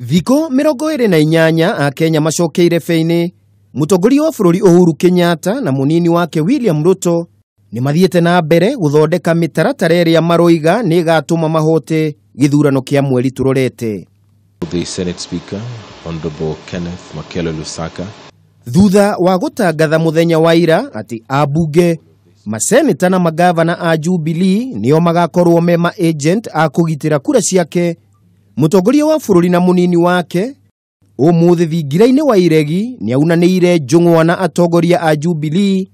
Thikũ 28 Akenya macokeire beinĩ, mũtongoria wa bũrũri Uhuru Kenyatta na mũnini wake William Ruto nĩ mathiĩte na mbere gũthondeka mĩtaratara ĩrĩa maroiga nĩ ĩgatũma mahote gĩthurano kĩa mweri tũrorete. The Senate Speaker, Honorable Kenneth Makelo Lusaka. Thutha wa gũtangatha mũthenya wa ira atĩ ambunge, maseneta na magavana a Jubilee nĩo magakorwo me ma agent a kũgitĩra kura ciake, mũtongoria wa bũrũri na mũnini wake ũmũthĩ thingira-inĩ wa iregi nĩaunanĩire njũng'wa na atongoria a Jubilee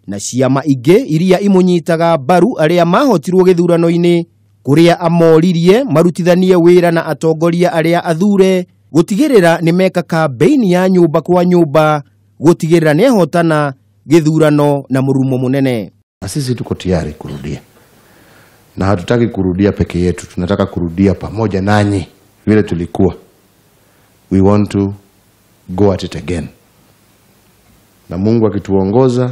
na ciama ingĩ iria imũnyitaga mbaru arĩa mahotirwo gĩthurano-inĩ, kũrĩa amoririe marutithanie wĩra na atongoria arĩa athure gũtigĩrĩra nĩ meka kambeini ya nyũmba kwa nyũmba gũtigĩrĩra nĩahotana gĩthurano na mũrumo mũnene. Na sisi tuko tayari kurudia, na hatutaki kurudia peke yetu, tunataka kurudia pamoja nanyi vile tulikuwa. We want to go at it again. Na Mungu akituongoza,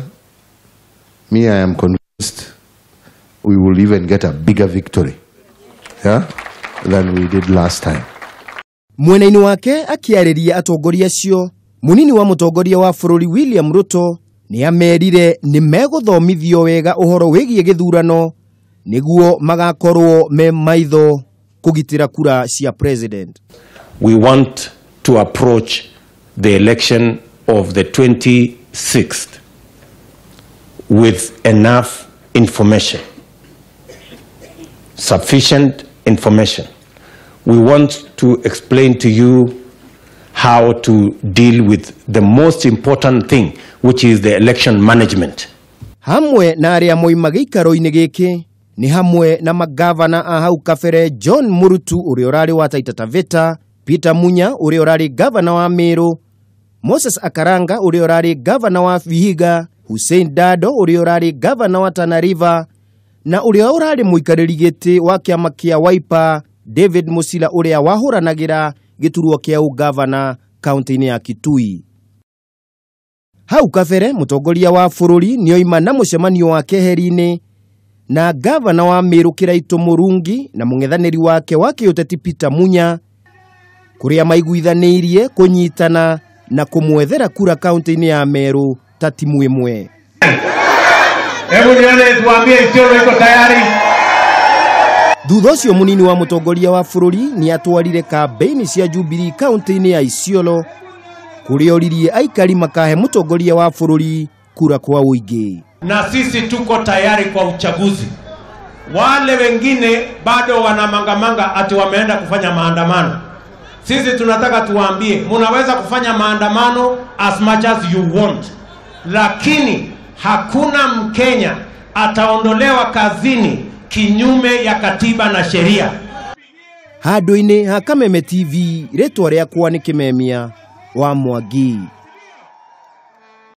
me I am convinced we will even get a bigger victory, yeah, than we did last time. Mwena-inĩ wake akĩarĩria atongoria acio, mũnini wa mũtongoria wa bũrũri William Ruto nĩ amerire nĩ megũthomithio wega ũhoro wĩgiĩ gĩthurano nĩguo magakorwo me maitho kũgitĩra kura cia president. We want to approach the election of the 26th with enough information, sufficient information. We want to explain to you how to deal with the most important thing, which is the election management. Hamwe na arĩa moima gĩikaro-inĩ gĩkĩ nĩ hamwe na magavana a hau kabere John Murutu ũrĩa ũrarĩ wa Taita Taveta, Peter Munya ũrĩa ũrarĩ gavana wa Meru, Moses Akaranga ũrĩa ũrarĩ gavana wa Vihiga, Hussein Dado ũrĩa ũrarĩ gavana wa Tana River na ũrĩa ũrarĩ mũikarĩri gĩtĩ wa kĩama kĩa Wiper David Musila ũrĩa wahũranagĩra gĩturwa kĩa ũgavana kaunti-inĩ ya Kitui. Hau kabere mũtongoria wa bũrũri nĩoima na mũcemanio wa keheri-inĩ na gavana wa Meru Kiraito Murungi na mũng'ethanĩri wake wa kĩũteti Peter Munya, kũrĩa maiguithanĩirie kũnyitana na kũmwethera kura kaunti-inĩ ya Meru ta timu ĩmwe. Hebu nione tuambie Isiolo iko tayari. Thutha ũcio mũnini wa mũtongoria wa bũrũri nĩ atwarire kambeini cia Jubilee kaunti-inĩ ya Isiolo kũrĩa oririe aikari makahe mũtongoria wa bũrũri kura kwa ũingĩ. Na sisi tuko tayari kwa uchaguzi. Wale wengine bado wanamangamanga ati wameenda kufanya maandamano. Sisi tunataka tuwaambie munaweza kufanya maandamano as much as you want, lakini hakuna Mkenya ataondolewa kazini kinyume ya katiba na sheria. Handũ-inĩ ha Kameme TV, rĩtwa rĩakwa nĩ Kĩmemia wa Mwangi.